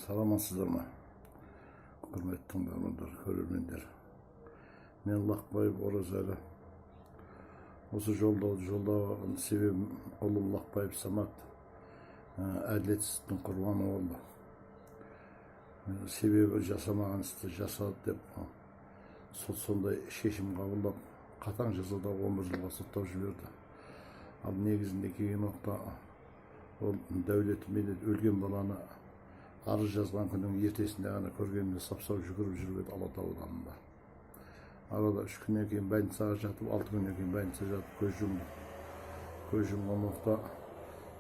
Саламатсыздар ма, құрметті тыңдармандар, көрермендер? Мен Лақбаев Оразәлі. Осы жолдауды жолдаған себебім, ұлым Лақбаев Самат әділетсіздіктің құрбаны болды. Себебі жасамаған істі жасады деп сот сондай шешім қабылдап, қатаң жазада 11 жылға соттап жіберді. Ал негізінде келген уақытта ол Дәулет Медет өлген баланы арыз жазған күннің ертесінде ғана көргенімде сап сап жүгіріп жүріп еді Алатау ауданында. Арада 3 күннен кейін больницаға жатып, 6 күннен кейін больницаға жатып көз жұмды. Көз жұмған уақытта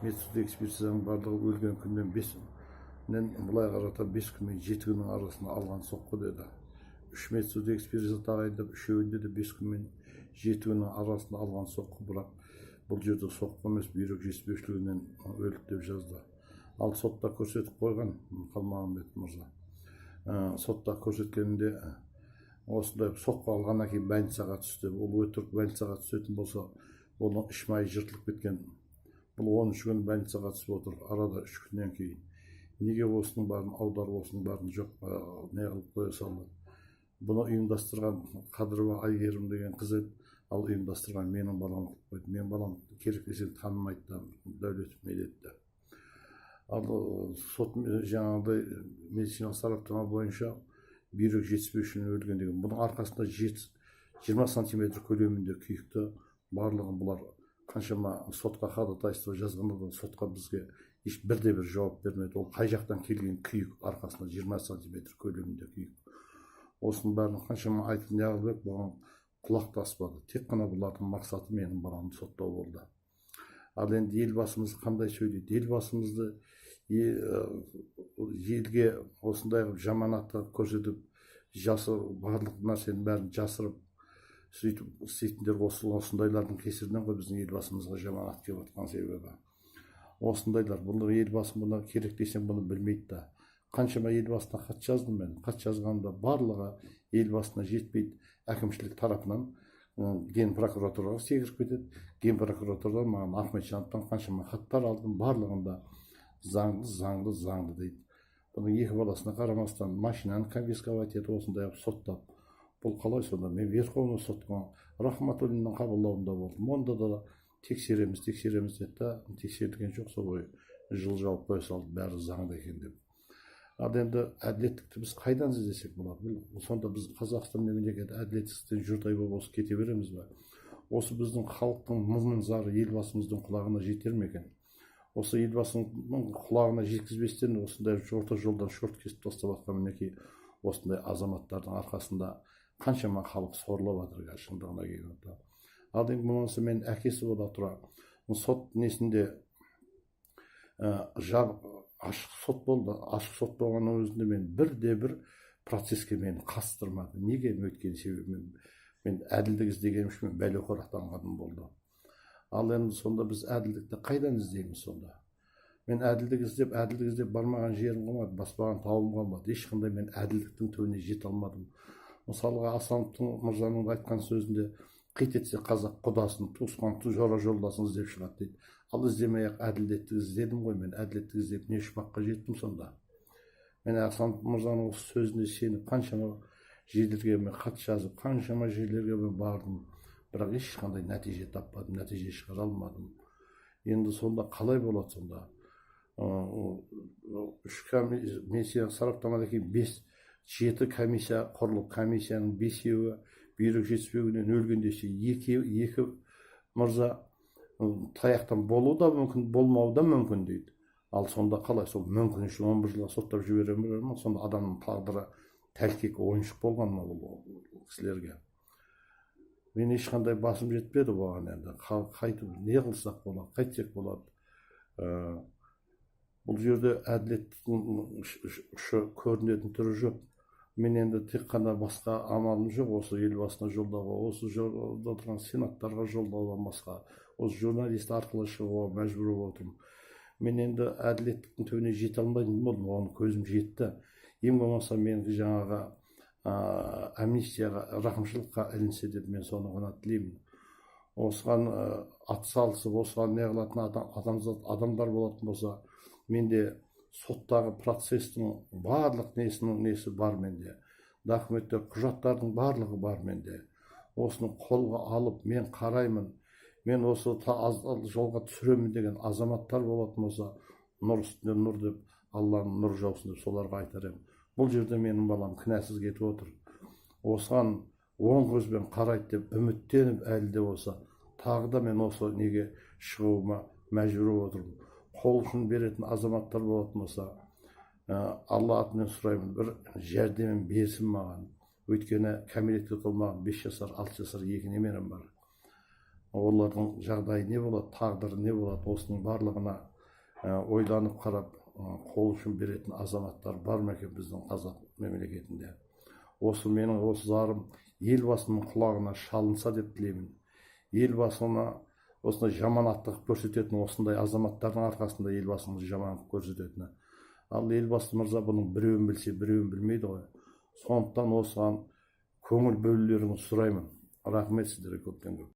медсуд экспертизаның барлығы өлген күннен 5-нен былай қарата 5 күн мен 7 күннің арасында алған соққы деді. Үш медсуд экспертиза тағайындап, үшеуінде де 5 күн мен 7 күннің арасында алған соққы, бірақ бұл жерде соққы емес, бүйрек жетіспеушілігінен өлді деп жазды. Ал сотта көрсетіп қойған Қалмағанбет мырза, сотта көрсеткенінде осындай соққы алғаннан кейін больницаға түсті. Ол өтірік. Больницаға түсетін болса, оның іш майы жыртылып кеткен. Бұл 10-күні больницаға түсіп отыр. Арада 3 күннен кейін неге осының бәрін аударып, осының бәрін жоқ не қылып қоя салды? Бұны ұйымдастырған Қадырова Әйгерім деген қыз еді. Ал ұйымдастырған менің балам қылып қойды. Менің балам керек десең танымайды да Дәулетов Медетті. Ал сот жаңағыдай медициналық сараптама бойынша бүйрек жетіспеушілігінен өлген деген. Бұның арқасында 20 сантиметр көлемінде күйікті барлығын бұлар қаншама сотқа ходатайство жазғанда да, сотқа бізге еш бірде бір жауап бермеді. Ол қай жақтан келген күйік, арқасында 20 сантиметр көлемінде күйік? Осының бәрін қаншама айтып неғылып едік, бұған құлақ та аспады. Тек қана бұлардың мақсаты менің баламды соттау болды. Ал енді Елбасымыз қандай сөйлейді? Елбасымызды елге осындай қылып жаман ат көрсетіп, жасы барлық нәрсенің бәрін жасырып, сөйтіп істейтіндер осы осындайлардың кесірінен ғой. Біздің Елбасымызға жаман ат келіп жатқан себебі осындайлар. Бұны Елбасы бұны керек десем, бұны білмейді да. Қаншама Елбасына хат жаздым мен. Хат жазғанда барлығы Елбасына жетпейді. Әкімшілік тарапынан ген прокуратураға секіріп кетеді. Ген прокуратурадан маған Ахметжановтан қаншама хаттар алдым, барлығында заңды, заңды, заңды дейді. Бұның екі баласына қарамастан машинаны конфисковать етіп, осындай қылып соттап, бұл қалай сонда? Мен Верховный сотқа, Рахматуллиннің қабылдауында болдым. Онда да тексереміз, тексереміз деді да, тексерілген жоқ. Сол бойы жыл жауып қоя салды, бәрі заңды екен деп. Ал енді әділеттікті біз қайдан іздесек болады? Бұл сонда біз Қазақстан мемлекеті әділетсіздіктен жұрдай болып осы кете береміз ба? Осы біздің халықтың мұң зары Елбасымыздың құлағына жетер ме екен? Осы Елбасының құлағына жеткізбестен осындай орта жолдан шорт кесіп тастап жатқан, мінекей, осындай азаматтардың арқасында қаншама халық сорлап жатыр қазір, шындығына келгенде. Ал енді болмаса мен әкесі бола тұра, сот несінде жабық, ашық сот болды. Ашық сот болғанның өзінде мен бірде бір процеске мені қатыстырмады. Неге? Өйткені себебі мен әділдік іздегенім үшін мен бәлеқор атанғаным болды. Ал енді сонда біз әділдікті қайдан іздейміз сонда? Мен әділдік іздеп, әділдік іздеп бармаған жерім қалмады, баспаған тауым қалмады. Ешқандай мен әділдіктің түбіне жете алмадым. Мысалға, Асановтың мырзаның айтқан сөзінде: «Қит етсе қазақ құдасын, туысқан, жора жолдасын іздеп шығады», – дейді. Ал іздемей ақ әділеттік іздедім ғой. Мен әділеттік іздеп не шпаққа жеттім сонда? Мен Асанов мырзаның осы сөзіне сеніп, қаншама жерлерге мен хат жазып, қаншама жерлерге мен бардым, бірақ ешқандай нәтиже таппадым, нәтиже шығара алмадым. Енді сонда қалай болады сонда? Үш комиссия сараптамадан кейін бес, жеті комиссия құрылып, комиссияның бесеуі бүйрек жетіспеуінен өлген десе, екі мырза таяқтан болуы да мүмкін, болмауы да мүмкін дейді. Ал сонда қалай? Сол мүмкін үшін 11 жылға соттап жібере ме? Сонда адамның тағдыры тәлкек, ойыншық болған ма бұл кісілерге? Мен ешқандай басым жетпеді бұған. Енді қайтып не қылсақ болады, қайтсек болады? Бұл жерде әділеттің ұшы көрінетін түрі жоқ. Мен енді тек қана басқа амалым жоқ, осы Елбасына жолдауға, осы жолда отырған сенаттарға жолдаудан басқа, осы журналист арқылы шығуға мәжбүр болып отырмын. Мен енді әділеттіктің түбіне жете алмайтын болдым, оған көзім жетті. Ең болмаса мен жаңағы амнистияға, рақымшылыққа ілінсе деп мен соны ғана тілеймін. Осыған ат салысып, осыған не қылатын адамзат адамдар болатын болса, мен де Соттағы процестің барлық несінің несі бар менде, документтер, құжаттардың барлығы бар менде. Осыны қолға алып, мен қараймын, мен осы жолға түсіремін деген азаматтар болатын болса, нұр үстіне нұр деп, Алланың нұры жаусын деп соларға айтар едім. Бұл жерде менің балам кінәсіз кетіп отыр. Осыған оң көзбен қарайды деп үміттеніп, әлі де болса тағы да мен осы неге шығуыма мәжбүр болып отырмын. Қол ұшын беретін азаматтар болатын болса, Алла атымен сұраймын, бір жәрдемін берсін маған. Өйткені кәмелетке толмаған 5 жасар, 6 жасар екі немерем бар. Олардың жағдайы не болады, тағдыры не болады? Осының барлығына ойланып қарап, қол ұшын беретін азаматтар бар ма екен біздің қазақ мемлекетінде? Осы менің осы зарым Елбасының құлағына шалынса деп тілеймін. Елбасына осындай жаман атты қылып көрсететін, осындай азаматтардың арқасында Елбасымызды жаман қылып көрсететіні. Ал Елбасы мырза бұның біреуін білсе, біреуін білмейді ғой. Сондықтан осыған көңіл бөлулеріңізді сұраймын. Рахмет сіздерге көптен көп.